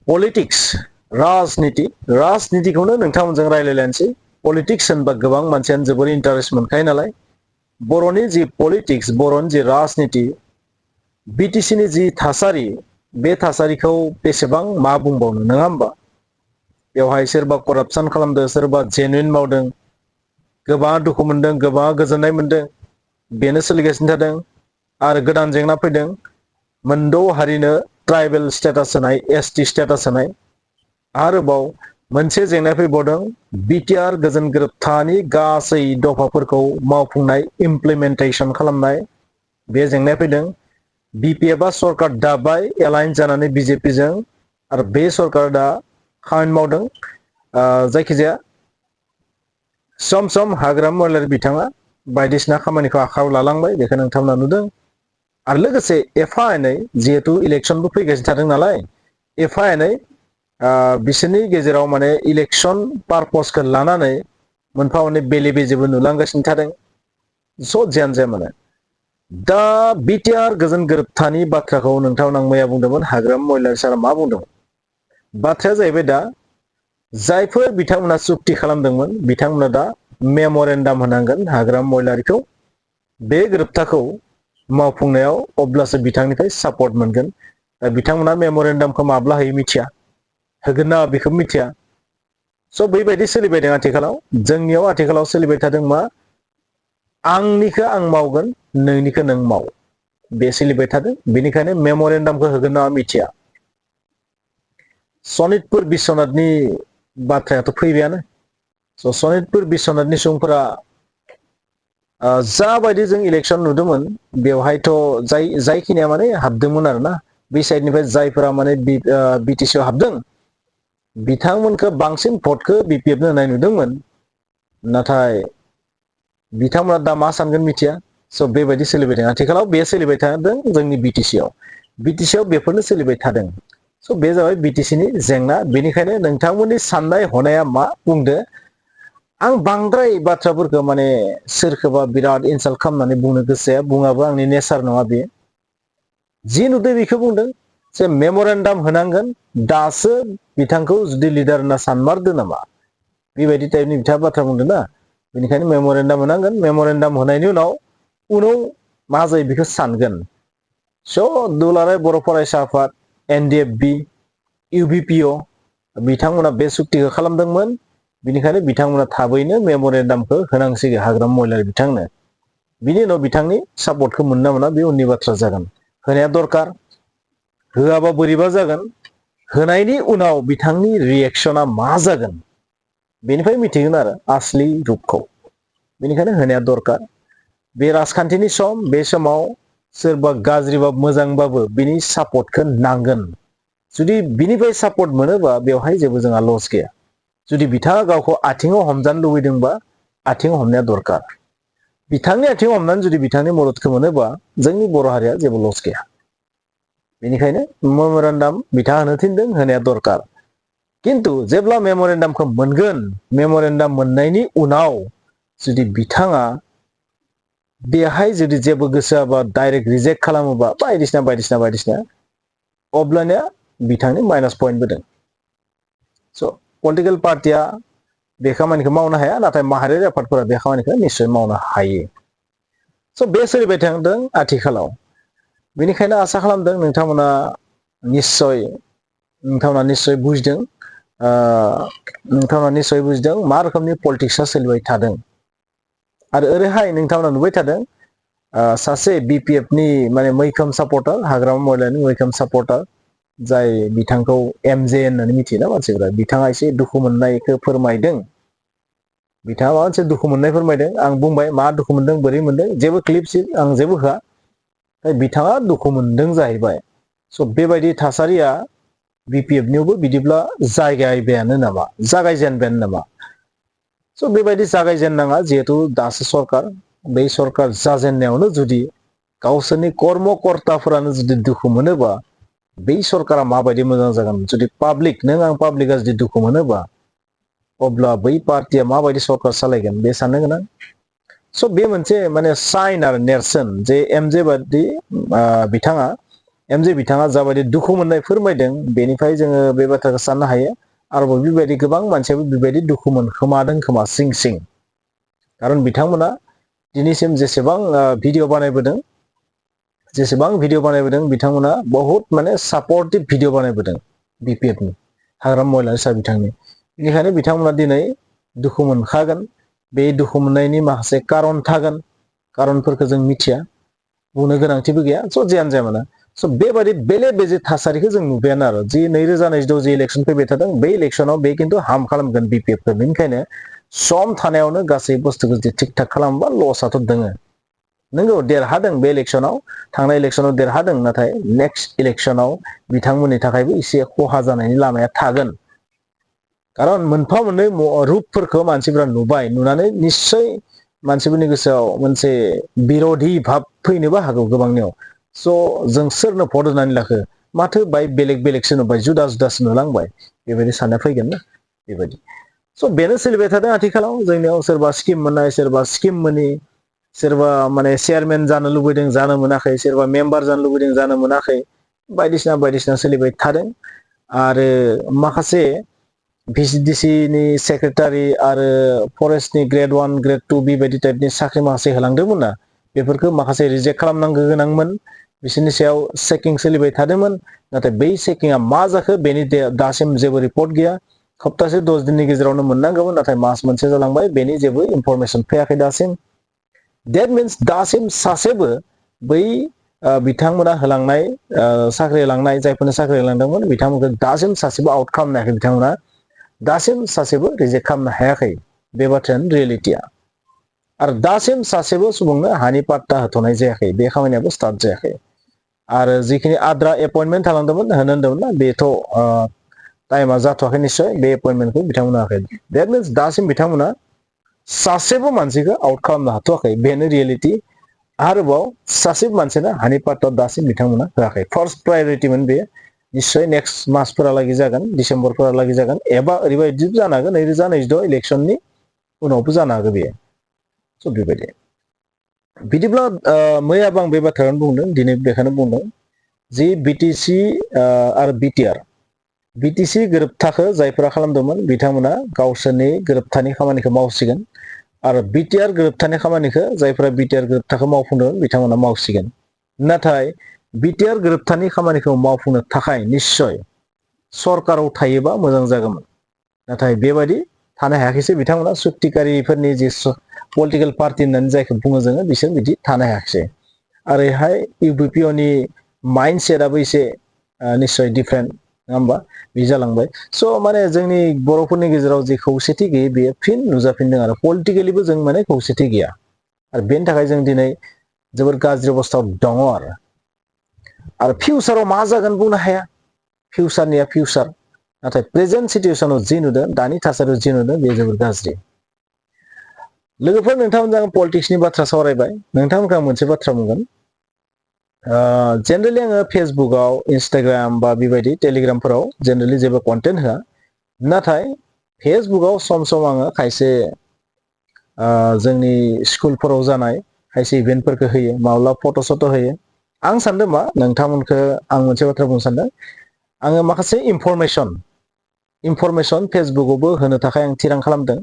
politics राजनितिखौनो नोंथांमोनजों रायलायलायनोसै politics होनबा गोबां मानसियानो जोबोर इन्टारेस्ट मोनखायो नालाय बर'नि जि पलिटिक्स बर'नि जि राजनिति BTC नि जि थासारि बे थासारिखौ बेसेबां मा बुंबावनो नङा होमबा बेवहाय सोरबा करापसन खालामदों सोरबा जेनुइन मावदों गोबां दुखु मोनदों गोबां गोजोननाय मोनदों बेनो सोलिगासिनो थादों आरो गोदान जेंना फैदों मोनद' हारिनो ट्राइबेल स्टेटास होनाय ST स्टेटास होनाय आरोबाव मोनसे जेंना फैबावदों BTR गोजोन गोरोबथानि गासै दफाफोरखौ मावफुंनाय इमप्लिमेन्टेसन खालामनाय बे जेंनाया फैदों BPF आ सरकार दाबाय एलाइन जानानै BJP जों आरो बे सरकार दा खामानि मावदों जायखिजाया सम हाग्रामा महिलारि बिथाङा बायदिसिना खामानिखौ आखायाव लालांबाय बेखौ नोंथांमोना नुदों आरो लोगोसे एफा एनै जिहेतु इलेक्सनबो फैगासिनो थादों नालाय एफा एनै बिसोरनि गेजेराव माने इलेक्सन पारपसखौ लानानै मोनफा मोननै बेले बेजेबो नुलांगासिनो थादों स' जियानो जाया माने दा BTR गोजोन गोरोबथानि बाथ्राखौ नोंथांमोन आं मैया बुंदोंमोन हाग्रामा महिलारि सारा मा बुंदोंमोन बाथ्राया जाहैबाय दा जायफोर बिथांमोना सुक्ति खालामदोंमोन बिथांमोना दा मेमरेन्डाम होनांगोन हाग्रामा महिलारिखौ बे गोरोबथाखौ मावफुंनायाव अब्लासो बिथांनिफ्राय सापर्ट मोनगोन बिथांमोना मेमरेन्डामखौ माब्ला होयो मिथिया होगोन ना बेखौ मिथिया स' बैबायदि सोलिबायदों आथिखालाव जोंनियाव आथिखालाव सोलिबाय थादों मा आंनिखौ आं मावगोन नोंनिखौ नों माव बे सोलिबाय थादों बेनिखायनो मेमरेन्डामखौ होगोन ना मिथिया सनितपुर बिश्वनाथनि बाथ्रायाथ' फैबायानो स' सनितपुर बिश्वनाथनि सुबुंफोरा जाबायदि जों इलेक्सन नुदोंमोन बेवहायथ' जायखिनिया माने हाबदोंमोन आरोना बे साइडनिफ्राय जायफोरा माने BTC आव हाबदों बिथांमोनखौ बांसिन भटखौ BPF नो होनाय नुदोंमोन नाथाय बिथांमोना दा मा सानगोन मिथिया स' बेबायदि सोलिबाय दं आथिखालाव बे सोलिबाय थादों जोंनि BTC आव बेफोरनो सोलिबाय थादों स' बे जाबाय BTC नि जेंना बेनिखायनो नोंथांमोननि साननाय हनाया मा बुंदो आं बांद्राय बाथ्राफोरखौ माने सोरखौबा बिराद इनसाल्ट खालामनानै बुंनो गोसो जाया बुङाबो आंनि नेचार नङा बे जि नुदों बेखौ बुंदों जे मेमरेन्डाम होनांगोन दासो बिथांखौ जुदि लिडार होनना सानमारदो नामा बेबायदि टाइपनि बिथाङा बाथ्रा बुंदों ना बेनिखायनो मेमरेन्डाम होनांगोन मेमरेन्डाम होनायनि उनाव मा जायो बेखौ सानगोन स' दुलाराय बर' फरायसा आफाद NDFB UBPO बिथांमोना बे सुक्तिखौ खालामदोंमोन बिनिखायनो बिथांमोना थाबैनो मेमरेन्डामखौ होनांसिगोन हाग्रामा महिलारि बिथांनो बिनि उनाव बिथांनि सापर्टखौ मोनना मोना बे उननि बाथ्रा जागोन होनाया दरकार होआबा बोरैबा जागोन होनायनि उनाव बिथांनि रिएक्सना मा जागोन बेनिफ्राय मिथिगोन आरो आसलि रूपखौ बेनिखायनो होनाया दरकार बे राजखान्थिनि सम बे समाव सोरबा गाज्रिबाबो मोजांबाबो बिनि सापर्टखौ नांगोन जुदि बिनिफ्राय सापर्ट मोनोबा बेवहाय जेबो जोंहा लस गैया जुदि बिथाङा गावखौ आथिङाव हमजानो लुबैदोंबा आथिङाव हमनाया दरकार बिथांनि आथिङाव हमनानै जुदि बिथांनि मददखौ मोनोबा जोंनि बर' हारिया जेबो लस गैया बेनिखायनो मेमरेन्डाम बिथाङा होनो थिनदों होनाया दरकार किन्तु जेब्ला मेमरेन्डामखौ मोनगोन मेमरेन्डाम मोननायनि उनाव जुदि बिथाङा बेहाय जुदि जेबो गोसोआबा डाइरेक्ट रिजेक्ट खालामोबा बायदिसिना अब्लानिया बिथांनि माइनास पइन्टबो दं स' पलिटिकेल पार्टिया बे खामानिखौ मावनो हाया नाथाय माहारियारि आफादफोरा बे खामानिखौ निश्चय मावनो हायो स' बे सोलिबाय थादों आथिखालाव बेनिखायनो आसा खालामदों नोंथांमोना निश्चय बुजिदों मा रोखोमनि पलिटिक्सआ सोलिबाय थादों आरो ओरैहाय नोंथांमोना नुबाय थादों सासे BPF नि माने मैखोम सापर्टार हाग्रामा महिलारिनि मैखोम सापर्टार जाय बिथांखौ MJ होननानै मिथियोना मानसिफोरा बिथाङा एसे दुखु मोननायखौ फोरमायदों बिथाङा माबा मोनसे दुखु मोननाय फोरमायदों आं बुंबाय मा दुखु मोनदों बोरै मोनदों जेबो क्लिपसिप आं जेबो होआ बिथाङा दुखु मोनदों जाहैबाय स' बेबायदि थासारिया BPF नियावबो बिदिब्ला जागायजेनबायानो नामा स' बेबायदि जागायजेननाङा जिहेतु दासो सरकार बै सरकार जाजेननायावनो जुदि गावसोरनि कर्मकर्ताफोरानो जुदि दुखु मोनोबा बै सरकारा माबायदि मोजां जागोन जुदि नों आं पाब्लिकआ जुदि दुखु मोनोबा अब्ला बै पार्टिया माबायदि सरकार सालायगोन बे साननो गोनां स' बे मोनसे माने साइन आरो नेरसोन जे MJ बादि बिथाङा एमजे बिथाङा जाबायदि दुखु मोननाय फोरमायदों बेनिफ्राय जोङो बे बाथ्राखौ साननो हायो आरोबाव बेबायदि गोबां मानसियाबो बेबायदि दुखु मोनखोमादों खोमा सिं सिं खारन बिथांमोना दिनैसिम जेसेबां भिडिअ बानायबोदों बिथांमोना बहुत माने सापर्टिभ भिडिअ बानायबोदों बिपिएफनि हाग्रामा महिला सार बिथांनि बेनिखायनो बिथांमोना दिनै दुखु मोनखागोन बे दुखु मोननायनि माखासे कारन थागोन कारनफोरखौ जों मिथिया बुंनो गोनांथिबो गैया स' जियानो जाया मानो स' बेबादि बेले बेजे थासारिखौ जों नुबायानो आरो जि 2026 जि इलेक्सन फैबाय थादों बे इलेक्सनाव बे खिन्थु हार्म खालामगोन बिपिएफखौ बेनिखायनो सम थानायावनो गासै बुस्थुखौ जुदि थिक थाक खालामोबा लसआथ' दोङो नंगौ देरहादों बे इलेक्सनाव थांनाय इलेक्सनाव देरहादों नाथाय नेक्स्ट इलेक्सनाव बिथांमोननि थाखायबो एसे खहा जानायनि लामाया थागोन खारन मोनफा मोननै रुपफोरखौ मानसिफ्रा नुबाय नुनानै निस्सय मानसिफोरनि गोसोआव मोनसे बिर'धि भाब फैनोबो हागौ गोबांनियाव स' जों सोरनो भट होनानै लाखो माथो बाय बेलेग बेलेगसो नुबाय जुदा जुदासो नुलांबाय बेबायदि साननाय फैगोन ना बेबायदि स' बेनो सोलिबाय थादों आथिखालाव जोंनियाव सोरबा स्किम मोननाय सोरबा स्किम मोनि सोरबा माने चेयारमेन जानो लुबैदों जानो मोनाखै सोरबा मेम्बार जानो लुबैदों जानो मोनाखै बायदिसिना सोलिबाय थादों आरो माखासे भिसिडिसिनि सेक्रेटारि आरो फरेस्टनि ग्रेड 1 ग्रेड 2 बेबायदि टाइपनि साख्रि माखासे होलांदोंमोन ना बेफोरखौ माखासे रिजेक्ट खालामनांगौ गोनांमोन बिसोरनि सायाव चेकिं सोलिबाय थादोंमोन नाथाय बै चेकिंआ मा जाखो बेनि दासिम जेबो रिपर्ट गैया सप्तासे 10 दिननि गेजेरावनो मोननांगौमोन नाथाय मास मोनसे जालांबाय बेनि जेबो इनफरमेसन फैयाखै दासिम That means दासिम सासेबो बै बिथांमोना होलांनाय साख्रि होलांनाय जायफोरनो साख्रि होलांदोंमोन बिथांमोनखौ दासिम सासेबो आउट खालामनो हायाखै बिथांमोना दासिम सासेबो रिजेक्ट खालामनो हायाखै बे बाथ्रायानो रियेलिटिया आरो दासिम सासेबो सुबुंनो हानि पाट्टा होथ'नाय जायाखै बे खामानियाबो स्टार्ट जायाखै आरो जिखिनि आद्रा एपइन्टमेन्ट थालांदोंमोन होनो होन्दोंमोन ना बेथ' टाइमा जाथ'वाखै निस्सय बे एपइन्टमेन्टखौ बिथांमोना होआखै That means दासिम बिथांमोना सासेबो मानसिखौ आउट खालामनो हाथ'वाखै बेनो रियेलिटि आरोबाव सासेबो मानसिनो हानि पाट्टा दासिम बिथांमोना होआखै फार्स्ट प्रायरिटिमोन बे निस्सय नेक्स्ट मासफोरालागै जागोन डिसेम्बरफोरालागै जागोन एबा ओरैबायदिबो जानो हागौ 2026 इलेक्सननि उनावबो जानो हागौ बेयो स' बेबायदि बिदिब्ला मैयाबो आं बे बाथ्राखौनो बुंदों दिनै बेखौनो बुंदों जि बिटिसि आरो बिटिसि गोरोबथाखौ जायफोरा खालामदोंमोन बिथांमोना गावसोरनि गोरोबथानि खामानिखौ मावसिगोन आरो बिटिआर गोरोबथानि खामानिखौ जायफोरा बिटिआर गोरोबथाखौ मावफुंदोंमोन बिथांमोना मावसिगोन नाथाय बिटिआर गोरोबथानि खामानिखौ मावफुंनो थाखाय निस्सय सरकाराव थायोबा मोजां जागौमोन नाथाय बेबायदि थानो हायाखैसै बिथांमोना सुक्तिकारिफोरनि जि पलिटिकेल पार्टि होननानै जायखौ बुङो जोङो बिसोर बिदि थानो हायाखैसै ओरैहाय इउपिपिअनि माइन्ड सेटआबो एसे निस्सय डिफारेन्ट नङा होमबा बे जालांबाय स' माने जोंनि बर'फोरनि गेजेराव जि खौसेथि गैयै बेयो फिन नुजाफिनदों आरो पलिटिकेलिबो जों माने खौसेथि गैया आरो बेनि थाखाय जों दिनै जोबोर गाज्रि अबस्थायाव दङ आरो फिउचाराव मा जागोन बुंनो हाया फिउचारनिया फिउचार नाथाय प्रेजेन्ट सिटुएसनाव जि नुदों दानि थासारियाव जि नुदों बे जोबोर गाज्रि लोगोफोर नोंथांमोनजों आं पलिटिक्सनि बाथ्रा सावरायबाय नोंथांमोनखौ आं मोनसे बाथ्रा बुंगोन जेनेरेलि आङो फेसबुकआव इन्स्टाग्राम बा बेबायदि टेलिग्रामफोराव जेनेरेलि जेबो कन्टेन्ट होआ नाथाय फेसबुकआव सम सम आङो खायसे जोंनि स्कुलफोराव जानाय खायसे इभेन्टफोरखौ होयो माब्ला फट' सट' होयो आं सानदों मा नोंथांमोनखौ आं मोनसे बाथ्रा बुंनो सानदों आङो माखासे इनफरमेसन फेसबुकआवबो होनो थाखाय आं थिरां खालामदों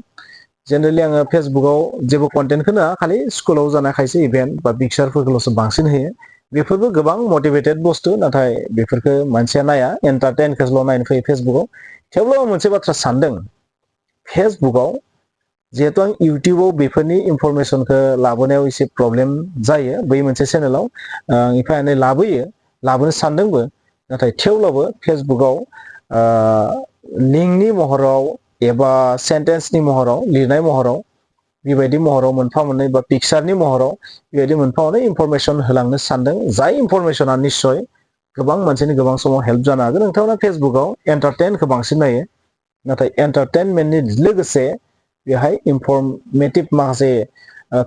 जेनेरेलि आङो फेसबुकआव जेबो कन्टेन्टखौनो होआ खालि स्कुलाव जानाय खायसे इभेन्ट बा पिक्सारफोरखौल'सो बांसिन होयो बेफोरबो गोबां मटिभेटेड बुस्थु नाथाय बेफोरखौ मानसिया नाया एन्टारटेनखौल' नायनो फैयो फेसबुकआव थेवबो आं मोनसे बाथ्रा सानदों फेसबुकआव जिहेतु आं इउटिउबाव बेफोरनि इनफरमेसनखौ लाबोनायाव एसे प्रब्लेम जायो बै मोनसे चेनेलाव एफा एनै लाबोनो सानदोंबो नाथाय थेवब्लाबो फेसबुकआव लिंकनि महराव एबा सेन्टेन्सनि महराव लिरनाय महराव बेबायदि महराव मोनफा मोननै बा पिक्सारनि महराव बेबायदि मोनफा मोननै इनफरमेसन होलांनो सानदों जाय इनफरमेसना निस्सय गोबां मानसिनि गोबां समाव हेल्प जानो हागोन नोंथांमोना फेसबुकआव एन्टारटेनखौ बांसिन नायो नाथाय एन्टारटेनमेन्टनि लोगोसे बेहाय इनफरमेटिभ माखासे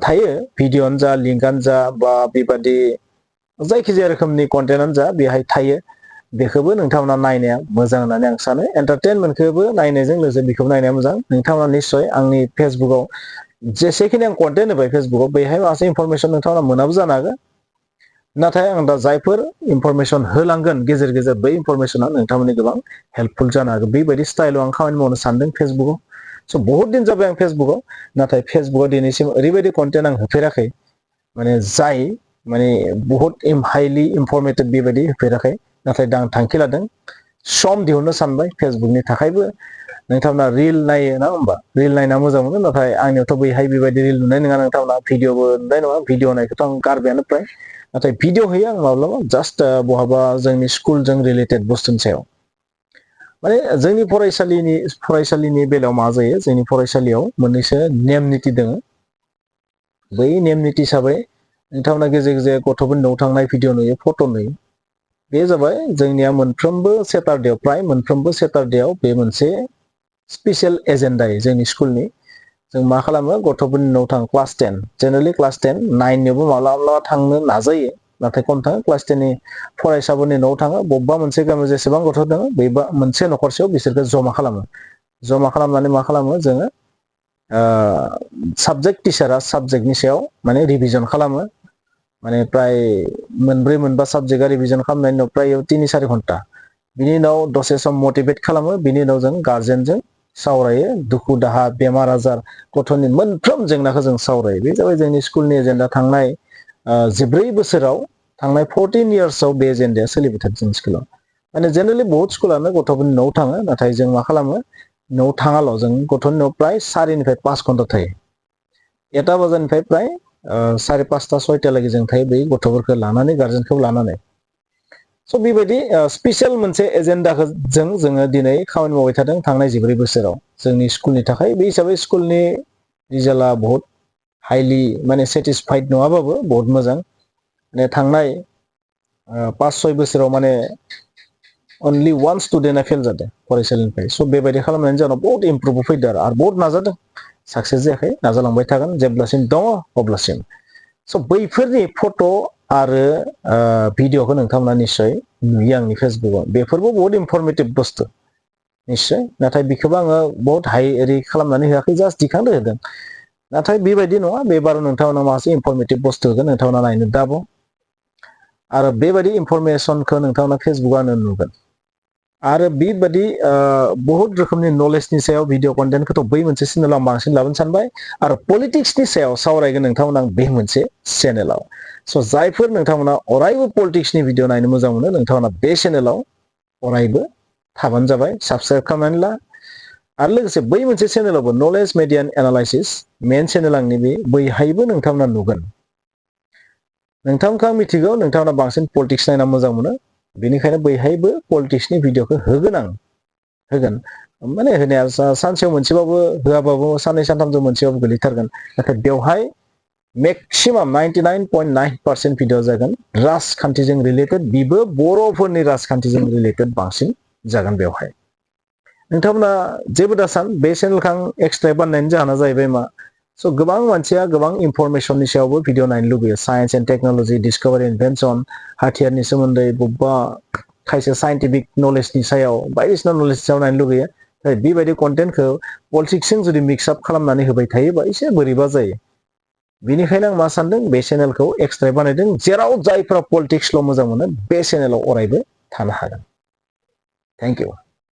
थायो भिडिअ'आनो जा लिंकआनो जा बा बेबादि जायखिजाया रोखोमनि कन्टेन्टआनो जा बेहाय थायो बेखौबो नोंथांमोना नायनाया मोजां होननानै आं सानो एन्टारटेनमेन्टखौबो नायनायजों लोगोसे बेखौबो नायनाया मोजां नोंथांमोना निस्सय आंनि फेसबुकआव जेसेखिनि आं कन्टेन्ट होबाय फेसबुकआव बेहाय माखासे इनफरमेसन नोंथांमोना मोनाबो जानो हागौ नाथाय आं दा जायफोर इनफरमेसन होलांगोन गेजेर गेजेर बै इनफरमेसना नोंथांमोननि गोबां हेल्पफुल जानो हागौ बेबायदि स्टाइलाव आं खामानि मावनो सानदों फेसबुकआव स' बहुत दिन जाबाय आं फेसबुकआव नाथाय फेसबुकआव दिनैसिम ओरैबायदि कन्टेन्ट आं होफेराखै माने जाय माने बहुत हाइलि इनफरमेटिभ बेबायदि होफेराखै नाथाय दा आं थांखि लादों सम दिहुननो सानबाय फेसबुकनि थाखायबो नोंथांमोना रिल नायो ना होमबा रिल नायना मोजां मोनो नाथाय आंनियावथ' बैहाय बेबायदि रिल नुनाय नङा नोंथांमोना भिडिअबो नुनाय नङा भिडिअ नायखौथ' आं गारबायानो फ्राय नाथाय भिडिअ होयो आं माब्लाबा जास्ट बहाबा जोंनि स्कुलजों रिलेटेड बुस्थुनि सायाव माने जोंनि फरायसालिनि बेलायाव मा जायो जोंनि फरायसालियाव मोननैसो नेम निथि दङ बै नेम निथि हिसाबै नोंथांमोना गेजेर गेजेर गथ'फोरनि न'आव थांनाय भिडिअ नुयो फट' नुयो बे जाबाय जोंनिया मोनफ्रोमबो सेटारडेआव प्राय मोनफ्रोमबो सेटारडेआव बे मोनसे स्पेसियेल एजेन्डायै जोंनि स्कुलनि जों मा खालामो गथ'फोरनि न'आव थाङो क्लास 10 जेनेरेलि क्लास 10 9नियावबो माब्लाबा माब्लाबा थांनो नाजायो नाथाय खम थाङो क्लास 10नि फरायसाफोरनि न'आव थाङो बबेबा मोनसे गामियाव जेसेबां गथ' दङ बेबा मोनसे न'खरसेयाव बिसोरखौ जमा खालामनानै मा खालामो जोङो साबजेक्ट टिचारा साबजेक्टनि सायाव माने रिभिजन खालामो माने प्राय मोनब्रै मोनबा साबजेक्टआ रिभिजन खालामनायनि उनाव प्राय 3-4 घन्टा बिनि उनाव दसे सम मटिभेट खालामो बिनि उनाव जों गार्जेनजों सावरायो दुखु दाहा बेमार आजार गथ'नि मोनफ्रोम जेंनाखौ जों सावरायो बे जाबाय जोंनि स्कुलनि एजेन्डा थांनाय 14 बोसोराव थांनाय 14 इयार्सआव बे एजेन्डाया सोलिबाय थादों जोंनि स्कुलाव माने जेनेरेलि बहुत स्कुलानो गथ'फोरनि न'आव थाङो नाथाय जों मा खालामो न'आव थाङाल' जों गथ'नि न'आव प्राय 4निफ्राय 5 घन्टा थायो 1 बाजारनिफ्राय प्राय 5:30-6:00 जों थायो बै गथ'फोरखौ लानानै गार्जेनखौ लानानै स' बेबायदि स्पेसियेल मोनसे एजेन्डाखौ जोङो दिनै खामानि मावबाय थादों थांनाय 14 बोसोराव जोंनि स्कुलनि थाखाय बे हिसाबै स्कुलनि रिजाल्टआ बहुत हाइलि माने सेटिसफाइड नङाबाबो बहुत मोजां माने थांनाय 5-6 बोसोराव माने अनलि 1 स्टुडेन्टआ फेल जादों फरायसालिनिफ्राय स' बेबायदि खालामनायनि जाहोनाव बहुत इमप्रुभ फैदों आरो बहुत नाजादों साक्सेस जायाखै नाजालांबाय थागोन जेब्लासिम दङ अब्लासिम स' बैफोरनि फट' आरो भिडिअखौ नोंथांमोना निस्सय नुयो आंनि फेसबुकआव बेफोरबो बहुत इनफरमेटिभ बुस्थु निस्सय नाथाय बेखौबो आङो बहुत हाइ ओरै खालामनानै होआखै जास्ट दिखांनो होदों नाथाय बेबायदि नङा बेबाराव नोंथांमोना माखासे इनफरमेटिभ बुस्थु होगोन नोंथांमोना नायनो दाबाव आरो बेबायदि इनफरमेसनखौ नोंथांमोना फेसबुकआवनो नुगोन आरो बेबायदि बहुत रोखोमनि नलेजनि सायाव भिडिअ कन्टेन्टखौथ' बै मोनसे चेनेलाव आं बांसिन लाबोनो सानबाय आरो पलिटिक्सनि सायाव सावरायगोन नोंथांमोना बे मोनसे चेनेलाव स' जायफोर नोंथांमोना अरायबो पलिटिक्सनि भिडिअ नायनो मोजां मोनो नोंथांमोना बे चेनेलाव अरायबो थाबानो जाबाय साबस्क्राइब खालामनानै ला आरो लोगोसे बै मोनसे चेनेलावबो knowledge media and analysis main channel आंनि बे बैहायबो नोंथांमोना नुगोन नोंथांमोनखौ आं मिथिगौ नोंथांमोना बांसिन पलिटिक्स नायना मोजां मोनो बेनिखायनो बैहायबो पलिटिक्सनि भिडिअखौ होगोन आं होगोन माने होनाया सानसेयाव मोनसेबाबो होआबाबो साननै सानथामजों मोनसेबाबो गोलैथारगोन नाथाय बेवहाय मेक्सिमाम 99.9% भिडिअ जागोन राजखान्थिजों रिलेटेड बेबो बर'फोरनि राजखान्थिजों रिलेटेड बांसिन जागोन बेवहाय नोंथांमोना जेबो दासान बे चेनेलखौ आं एक्सट्रा बानायनायनि जाहोना जाहैबाय मा स' गोबां मानसिया गोबां इनफरमेसननि सायावबो भिडिअ नायनो लुबैयो science and technology discovery invention हाथियारनि सोमोन्दै बबेबा खायसे साइन्टिफिक नलेजनि सायाव बायदिसिना नलेजनि सायाव नायनो लुगैयो बेबायदि कन्टेन्टखौ पलिटिक्सजों जुदि मिक्सआप खालामनानै होबाय थायोबा एसे बोरैबा जायो बेनिखायनो आं मा सानदों बे चेनेलखौ एक्सट्रा बानायदों जेराव जायफोरा पलिटिक्सल' मोजां मोनो बे चेनेलाव अरायबो थानो हागोन थेंक इउ